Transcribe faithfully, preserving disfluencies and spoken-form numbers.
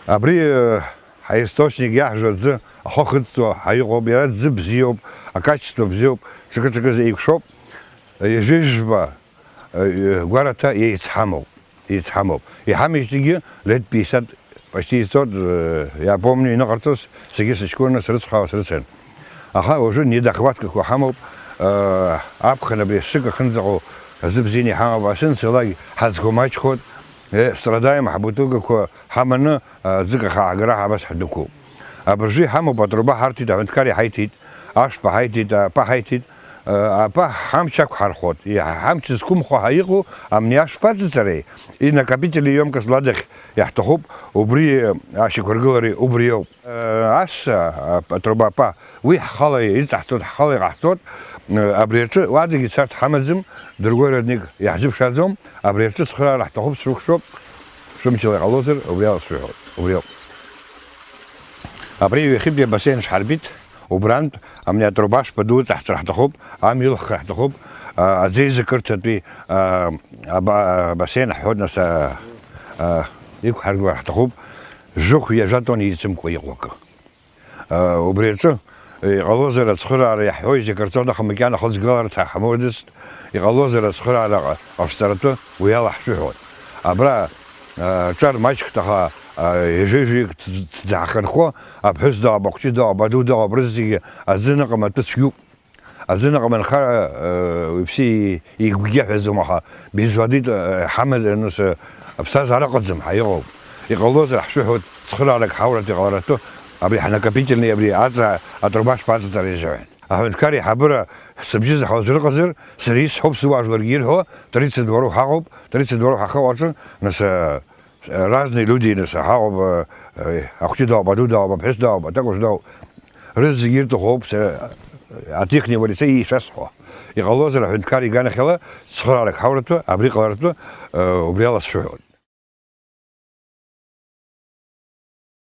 Абри, э, ҳаисточник иаҳжу аӡы, ахы ахыҵуа ҳаиҟоуп, иара ӡы бзиоуп, акачество бзиоуп, ҽакы-ҽакыз еиқәшәоуп. Ҩажәижәба, э, гәараҭа еицҳамоуп, еицҳамоуп. Иҳамеижьҭеигьы лет пятьдесят, почти исцоит, э, иапомню, иныҟарҵоз, саргьы сыҷкәынны срыцхраауа срыцын. Аха уажәы недохваткақәа ҳамоуп, э, аԥхын абри ашык ахьынӡаҟоу азы бзианы иҳамоуп, асы анцалак ҳазго маҷхоит, э, страдаем, ҳбутылкақәа ҳаманы, э, ӡык ахы аагара ҳабас ҳдәықәуп. Абыржәы иҳамоуп, атруба ҳарҭеит, аҳәынҭқар иҳаиҭеит, ашәпа ҳаиҭеит, апа ҳаиҭеит, э, апа ҳамч ақәҳархот, иҳа-, ҳамч зқәымхо ҳаиҟоу, амни ашәпа аҵаҵареи, и накопительный емкость ладахь иаҳҭахуп, убри, э, ашьақәыргылареи убри ауп. Ас, а, атруба апа, уи ҳхала иҵаҳҵоит, ҳхала иҟаҳҵоит, э, абри аҿы уадагьы царц ҳамаӡам, другой родник иаҳзыԥшааӡом, абри аҿы цхыраара ҳҭахуп, срықәшәоуп, шәымчала иҟалозар, убри ала сшәыҳәоит, убри ауп. Абри ҩахьынтәи абасеин шәҳарбит, убрантә, амни атруба ашәпа ду ыҵаҳҵар ҳҭахуп, амҩа ылххар ҳҭахуп, а, аӡеизакырҭатәи, а, аба-, абасеин ҳҳәоит, нас, а, а, иқәҳаргылар ҳҭахуп, жәохә ҩажәа тонна еицымкәа иҟоу акы. Убри аҿы иҟалозар ацхыраара иаҳҳәоит, акырҵон, аха макьана ахыҵгыларҭа ҳамоуӡацт, иҟалозар ацхыраара ҟа-, ҟашәҵаратәы уи ала ҳшәыҳәоит. Абра, а, ҿар маҷхт, аха, а, ҩажәижәаҩык ҭ-, ҭӡаахынхо, аԥҳәыс дауп, ахәҷы дауп, аду дауп, рызегьы аӡы аныҟам атәы цәгьоуп. Аӡы аныҟам анхара, э, уаҩԥсы игәгьаҳәаӡом, аха безводит, э, ҳамаӡа, нас, э, аԥсҭазаара ыҟаӡам ҳәа иҟоуп. Иҟалозар ҳшәыҳәоит, цхыраарак ҳауратәы иҟаларатәы, абри ҳнакопительный, абри аҵа, атруба шԥаҵаҵари азыҳәан. Аҳәынҭқар аиҳабыра сыбжьы заҳауазар ыҟазар, сара исҳәоуп, сыуаажәларгьы ирҳәо, тридцать дворов ҳаҟоуп, тридцать дворов ҳахыҟоу аҿы, нас, э, Разные люди, нас, ҳаҟоуп, э, ахәҷы дауп, аду дауп, аԥҳәыс дауп, аҭакәажә дауп. Рызегьы ирҭаху ауп, сара, от ихнего лица ишәасҳәо. Иҟалозар, аҳәынҭқар иганахьала, цхыраарак ҳауратәы, абри ҟалартәы, э, убри ала сшәыҳәоит.